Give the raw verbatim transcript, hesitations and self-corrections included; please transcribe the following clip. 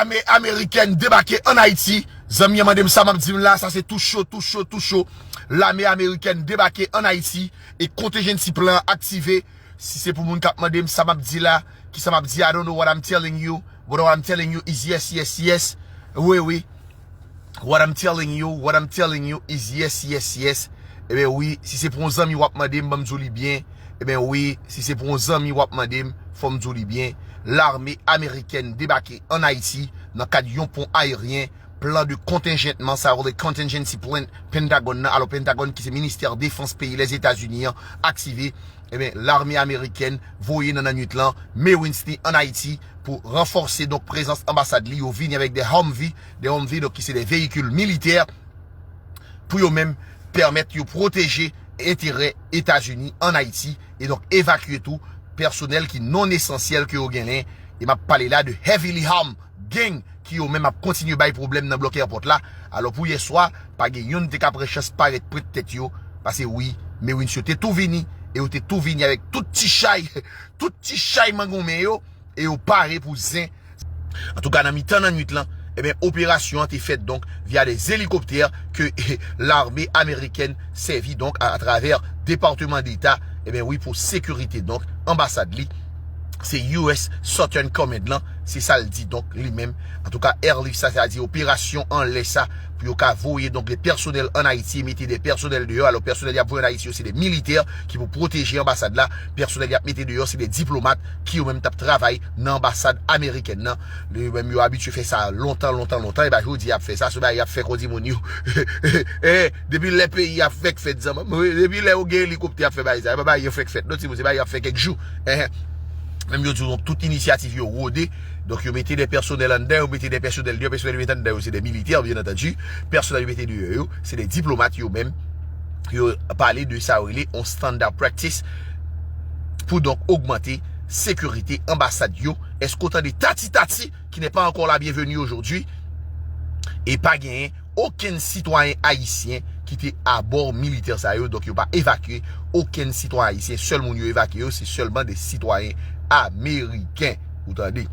Lame amerikèn debake ann Ayiti. Zanmi an mande m sa m ap di m la, sa se tou cho, tou cho, tou cho. Lame amerikèn debake ann Ayiti e contingency plan aktive. Si se pou moun k ap mande m sa m ap di la, ki sa m ap di, I don't know what I'm telling you, but what I'm telling you is yes, yes, yes. Wi, wi. What I'm telling you, what I'm telling you is yes, yes, yes. Ebyen wi, si se pou yon zanmi w ap mande m, ban m di w li byen. Ebyen wi, si se pou yon zanmi w ap mande m, fò m di w li byen. Lame amerikèn debake ann Ayiti nan kad yon pon ayeryen, plan de kontenjantman, sa yo rele contingency plan, Pentagòn nan. Alò, Pentagòn, ki se ministè defans peyi Lèzetazini an, aktive. Ebyen, lame amerikèn voye nan nannuit lan, Marines li ann Ayiti pou ranfòse, donk, prezans anbasad li. Yo vini avèk de Humvee, de Humvee, donk, ki se de veyikil militè, pou yo menm pèmèt yo pwoteje enterè Etazini ann Ayiti, e donk evakye tou pèsonèl ki non esansyèl ke yo genyen. E m ap pale la de heavily armed gang ki yo menm ap kontinye bay pwoblèm nan blòk airport la. Alò, pou yèswa, pa gen youn te ka pran chans parèt pwent tèt yo, paske wi, Marines yo te tou vini, e yo te tou vini avèk tout ti chay, tout ti chay mangonmen yo, e yo pare pou zen. Antouka, nan mitan nannuit lan, ebyen, operasyon an te fèt, donk, via de elikoptè ke lame amerikèn sèvi, donk, a, atravè Depatman Deta, ebyen, wi, pou sekirite, donk, anbasad li. Se U S Southern Command lan, se sa l di, donk, li menm. Antouka, airlift sa, sa di operasyon anlè sa, pou yo ka voye, donk, de pèsonèl ann Ayiti, mete de pèsonèl deyò. Alò, pèsonèl y ap voye ann Ayiti yo, se de militè ki pou pwoteje anbasad la. Pèsonèl y ap mete deyò, se de diplomat ki yo menm t ap travay nan anbasad amerikèn nan. Yo menm yo abitye fè sa lontan, lontan, lontan. E pa jodi y ap fè sa, se bagay y ap fè kondi moun yo. E, depi lè peyi ap fèk fèt, zanmi. Depi lè yo gen elikoptè ap fè bagay sa, e pa bagay yo fèk fèt. Non, timoun, se bagay y ap fè kèk jou. Enhen. Menm yo di w, donk, tout inisyativ yo wode. Donk, yo mete de pèsonèl anndan, yo mete de pèsonèl deyò, pèsonèl yo mete anndan yo, se de militè, byen antandi. Pèsonèl yo mete deyò yo, se de diplomat yo menm. Yo pale de sa yo rele on standard practice pou donk ogmante sekirite anbasad yo. Èske w tande tati tati qui n'est pas encore la bienvenue aujourd'hui? E pa genyen okenn sitwayen ayisyen ki te abò militè sa yo, donk yo pa evakye okenn sitwayen ayisyen. Sèl moun yo evakye yo, se sèlman de sitwayen ameriken. Ou tande?